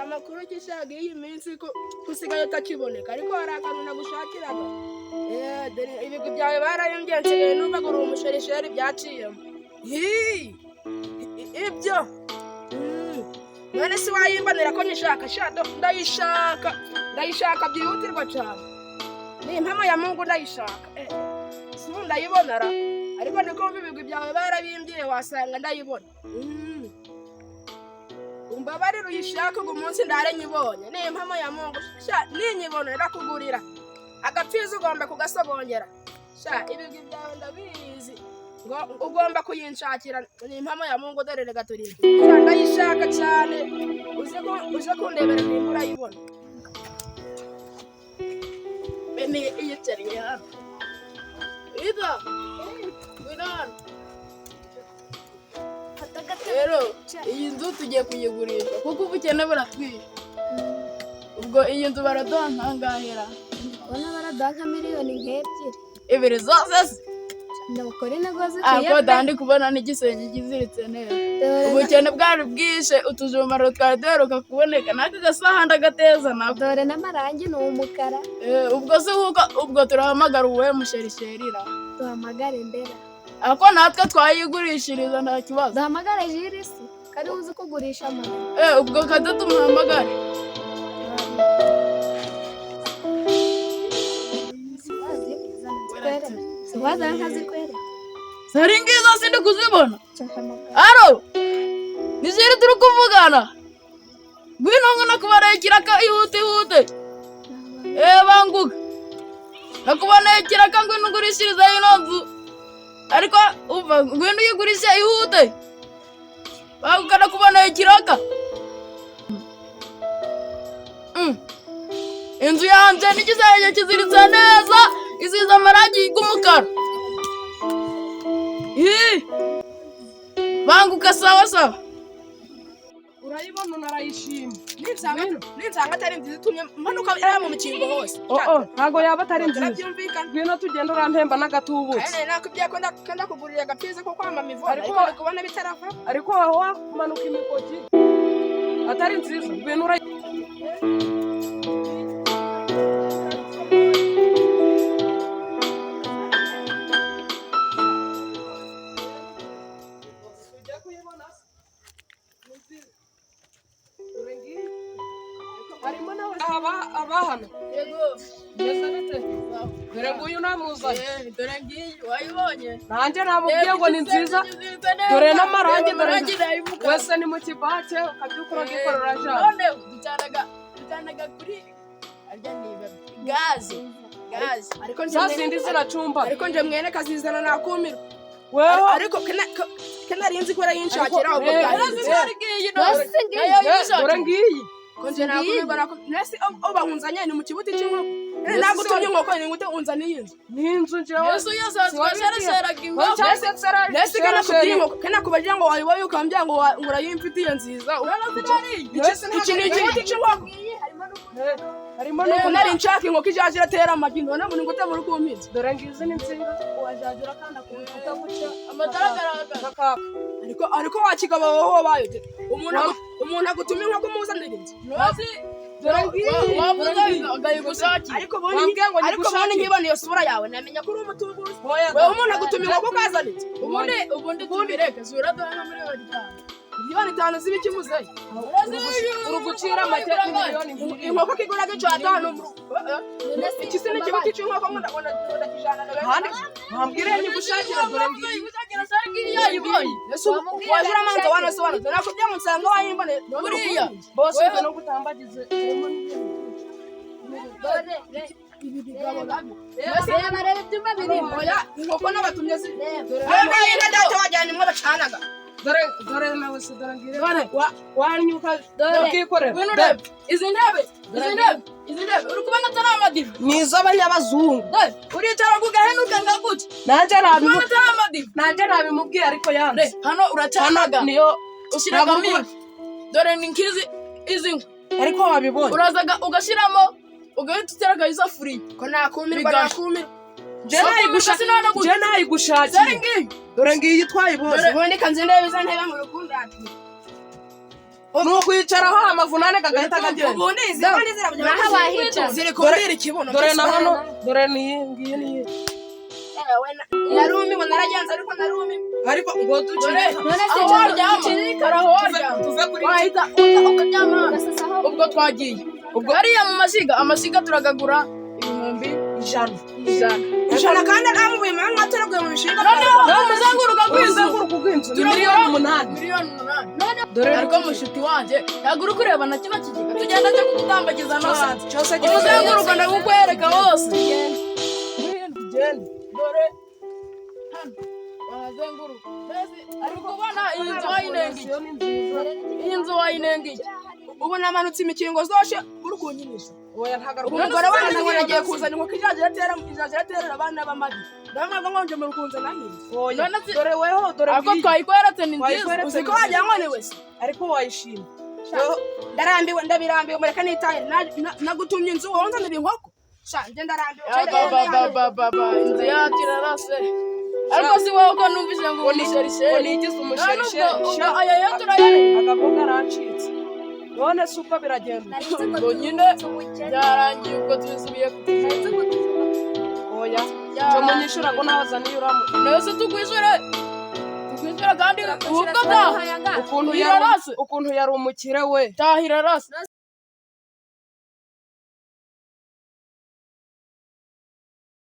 Amakuru gishaga iyi minsi ko usigaye utakiboneka, ariko hari akantu nagushakiraga. Dore ibigwi byawe barayongeye, nsigaye numva ngo uri umusherisheri byaciyemo. Hi! Ibyo. None se wayimbanira ko nyishaka? Sha ndayishaka, ndayishaka byihutirwa cyane. Ni impamo ya Mungu, ndayishaka. Si ubu ndayibona ra? Ariko niko wumva ibigwi byawe barabimbwiye, wasanga ndayibona. Umbabarire uyishake ugu munsi ndare nyibonye. Ni impamo ya Mungu. Sha ninyibona ndakugurira. Agapfizi ugomba kugasogongera. Sha ibigwi byawe ndabizi. Ngo ugomba kuyinshakira, ni impamo ya Mungu, dore reka turi. Sha ndayishaka cyane. Uze kundebera nimba urayibona. Bene iyicariye hano. Ida. Ngwino hano. Rero iyi nzu tugiye kuyigurisha kuko ubukene buratwishe. Ubwo iyi nzu baraduha nkangahera? Ubona baraduha nka miliyoni nk'ebyiri. Ibiri zose se? Ndabukora intego zikwiye Ako pe. dandi kubona n'igisenge kiziritse neza. Dore Ubukene bwari bwishe, utujumba twari duheruka kuboneka, n'aka gasahani ndagateza nako. Dore n'amarangi ni umukara. Ubwo se kuko ubwo turahamagara uwuhe musherisherira? Duhamagare Ndera. Ako natwe twayigurishiriza nta kibazo. Duhamagare Jirisi kari uzi kugurisha amazu. Ubwo kade tumuhamagare. Siwazana nkazikwereka. Zari ngizo sindi kuzibona. Nshaka. Aro! Ni Jiri turi kuvugana. Ngwino ngo nakuboneye ikiraka, ihute ihute. Banguka. Nakuboneye ikiraka, ngwino ungurishirize ino nzu. Ariko umva, ngwino uyigurishe ihute. Banguka, nakuboneye ikiraka. Inzu yanjye n'igisenge kiziritse neza, isize amarangi y'umukara. Ih! Banguka, sawa sawa. Urayibona unarayishima. Ninsanga atari nziza itumye mpanuka iriya mu mikingo hose. Oh, ntago yaba atari nziza. Turabyumvikana. Ngwino tugenda, urampemba n'agatubutse. Kandi nakubwiye ko ndakugurira agapfizi ko kwamama ivura, Ariko- ariko ndi kubona bitarava. Ariko aho wamanuka imikoki atari nziza, ngwino urayi. Harimo nawe aba abahano. Yego. Mbese bite? Dore nguyu namuzanye. Dore ngiyi wayibonye. Nanjye namubwiye ngo ni nziza. Kiziritse neza. Dore n'amarangi, Reba dore amarangi nayimuka. Wese ni mu kibake ukabyukura ukikorera jana. None ducanaga kuri arya ni gaze. Gaze. Ariko nje Za zindi ziracumba. Ariko nje mwene kazizana nakumirwa. Weho Ariko kenari nzi ko arayinshakira ubwo byahindutse. Dore ngiyi none. Bose ngiyi. Nayo dore yishakira. ngiyi. Ko nje nakumirwa nasi ubahunzanye ni mu kibuti cy'inkoko. Mbese Nagutumye inkoko ni ngute unzaniye inzu? Ni inzu njyewe. Yesu yasanzwe asharasharaga inkoko. Nasi kana kubwiye inkoko kana kubagira ngo wayiboye ukambya ngo ngo urayimfitiye nziza. Iki ni ikibuti cy'inkoko. Harimo Ko nari nshaka inkoko ijaje iratera amagi, none ngo ni ngute muri kumpinza. Dore ngizi ni insinga wajyagira akanda ku rukuta gutya. Amatara agaragara. Kakaka. Ariko wakigabo wowe wabaye ute? Umuntu agutuma inkoko umuzanira inzu. Ntuzi Dore ngiyi. wabuze akayigushakira. Ariko ubundi Wambwiye ngo ariko ubundi nyigushakire. nkibona iyo sura yawe namenya ko uri umutubuzi. Oya, Wewe umuntu agutuma inkoko ukazana inzu. Ubundi tubireke zura duha nka miliyoni 5. Miliyoni 5 z'ibikimuzeyo. Uri gucira make miliyoni nk'iri. Inkoko kigura gicatanu. Iki se ni ikibuti cy'inkoko ngo ndakijana na Handi wambwire nyigushakira, dore ngiyi. Yayibonye. Ese waje uramanza wanasobanutse nakubwiye ngo nsanga wayimbone Buriya. Bose ubwo no gutambagize harimo n'ibintu byinshi. Dore Ibi bigabo babi. reba reba ibyumba birimo. Oya, inkoko n'abatumye zi. Reba. Ayo ngiyi na data wajyana imwe bacanaga. Dore dore nawe se, dore ngire. Dore. Wanyuka Dore. ukikorera. Ngwino urebe. Izi ntebe, izi ntebe, izi ntebe. Uri kubona atari amadive. Ni iz'abanyabazungu. Dore, uricara ugahenuka nka gutya. Nanjye Uri kubona nabimu atari amadive. Nanjye nabimubwiye ariko yanze. Dore, hano uracanaga. Niyo Ushyiragamo ntabwo- inkwi. Dore ni nkizi izi nkwi. Ariko wabibonye. Urazaga ugashyiramo, ugahita uterekaho isafuriya. Ko nakumirwa Bigasha. nakumirwa. Nje nayigushakira. Sinabona gutya. Nje nayigushakira. Dore ngiyi. Dore ngiyi twayibonye. Ubundi kanze ndebe izo ntebe mu rukundo. Ni ukwicaraho amavunane kagahita kagenda. Ubundi izi nka zirabya. Naho wahicara. Ziri kumbwira ikibuno. Dore na hano, dore niyi ngiyi niyi. Narumiwe, naragenze ariko narumiwe. Ariko ngo Dore ducire. None se aho waryama, hari aho waryama. Tuve kuri Wahita ukaryama hano. Ubwo twagiye. Ubwo hariya mu mashyiga, amashyiga turagagura 100,000. 100. Ijana kandi ntamubuye mwe mwateraguye mu bishinga. Noneho umuzenguruko gw'inzu Uruzenguruko rw'inzu ni Turagura 8 miliyoni. 8 miliyoni. Dore Ariko mushuti wanjye, ntabwo uri kureba na kino kigega tugenda cyo kugutambagiza no hanze. Cyose. Umuzenguruko ndagukwereka wose. Tugende. Dore hano wahazenguruka mbese, ari kubona iyi nzu wayinenga iki? Ni nziza. Iyi nzu wayinenga iki? Ubu namanutse imikingo zose uri kunyinisha. Oya, ntabwo ari Ubu umugore wanjye ngo nagiye kuzana inkoko izajya iratera, izajya iraterera abana b'amagi. Ndabona ngo nje mu rukunze nahinze. Oya. None se- Dore weho, dore Ako ngiyi. twayikweretse ni nziza. Wayikweretse. Uzi ko wagira ngo ni wese. Ariko wayishima. Ndarambiwe, ndabirambiwe, mureke nitahe. Nagutumye inzu wowe unzanira inkoko. Sha njye ndarambiwe. Ya, ba ba ba ba ba ba, inzu yacu irarase. Ariko si wowe ko numvise ngo umusherisheri. Nigize None umusherisheri. ubwo aya yo turayareka. Agakobwa aracitse. None se ubwo biragenda? Ubwo nyine byarangiye, ubwo tubisubiye ku Oya. Cyo munyishura ngo nawe azaniye uramu. Nawe se tukwishyure, tukwishyure kandi ubwo taha Ukuntu yari Irarase. ukuntu yari umukire we. Taha irarase.